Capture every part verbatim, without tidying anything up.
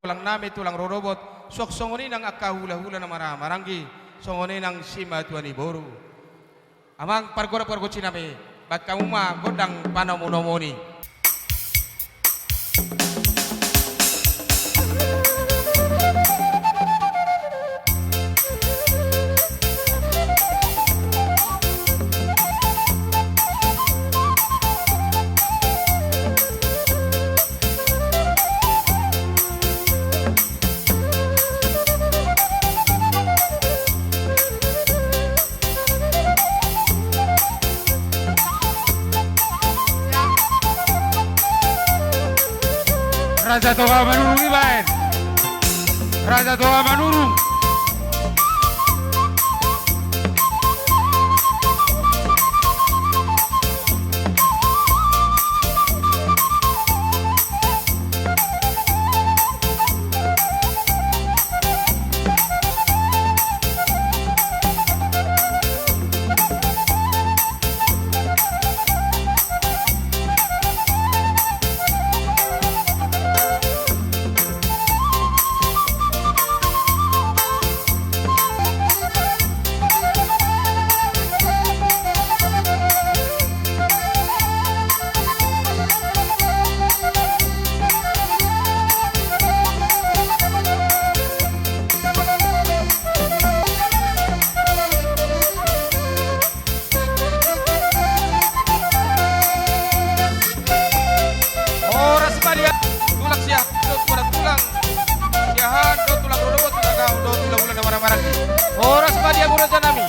tulang nami, tulang rorobot, suang songon i nang angka hulahula na marhahamaranggi, songon i nang simatua ni boru. Amang pargonsi-pargonsi nami, bahen hamu ma gondang panomunomu i. Raja Toga Manurung ibaen. Raja Toga Manurung. Horas ma di hamu tulang siahaan dohot tulang rorobot, tulang siahaan dohot tulang rorobot, tulang hulahula na marhahamaranggi. Horas ma di hamu raja nami.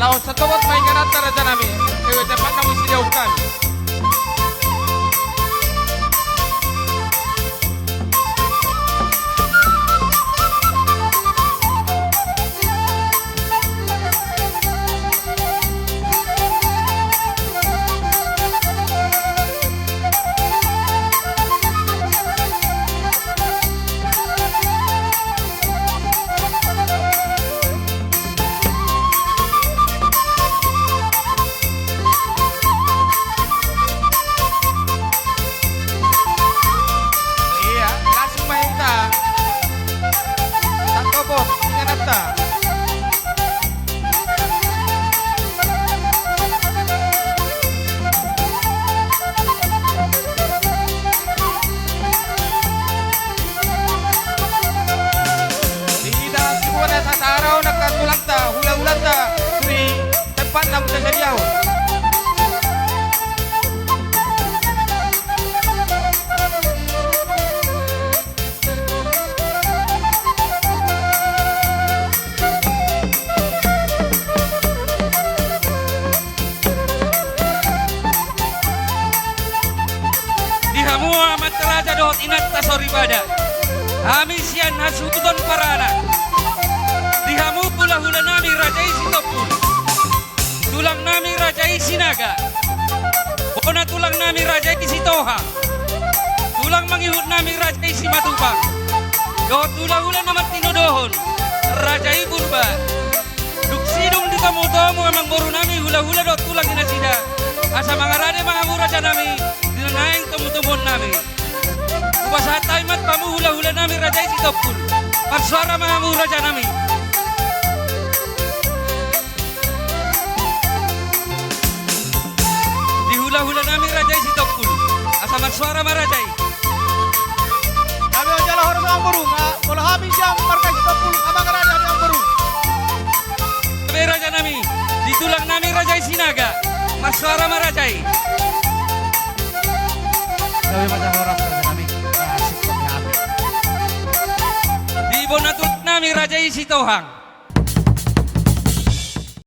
Laos santobot ma ingananta raja nami, ewe tempat namu siriau kami. Ia, langsung ma hita. Santobot ingananta. Di hita sungguhan na sasahara on angka tulangta, hulahulanta, tu di tempat namu sasadiahon. Di hamu amanta raja dohot inanta soripada, hami sian hasuhuton Parana. Di hamu hulahula nami raja i Sitompul. Tulang nami raja i Sinaga. Bona tulang nami raja i Sitohang. Tulang mangihut nami raja i Simatupang. Dohot hulahula na martinodohon raja i Purba. Dung sidung ditomutomu amangboru nami hulahula dohot tulang i nasida, asa mangarade ma hamu raja nami di na naeng tomutomuon nami. Hupasahat hami ma tu hamu hulahula nami raja i Sitompul. Marsuara ma hamu raja nami. Di hulahula nami raja i Sitompul, asa marsuara ma raja i. Gabe jala horas amangboru, nga pola hami sian marga Sitompul, amang raja ni amangboru. Gabe raja nami, di tulang nami raja i Sinaga, marsuara ma raja i. Gabe ma jala horas raja nami, nga sip hami. Di bona tulang nami raja i Sitohang.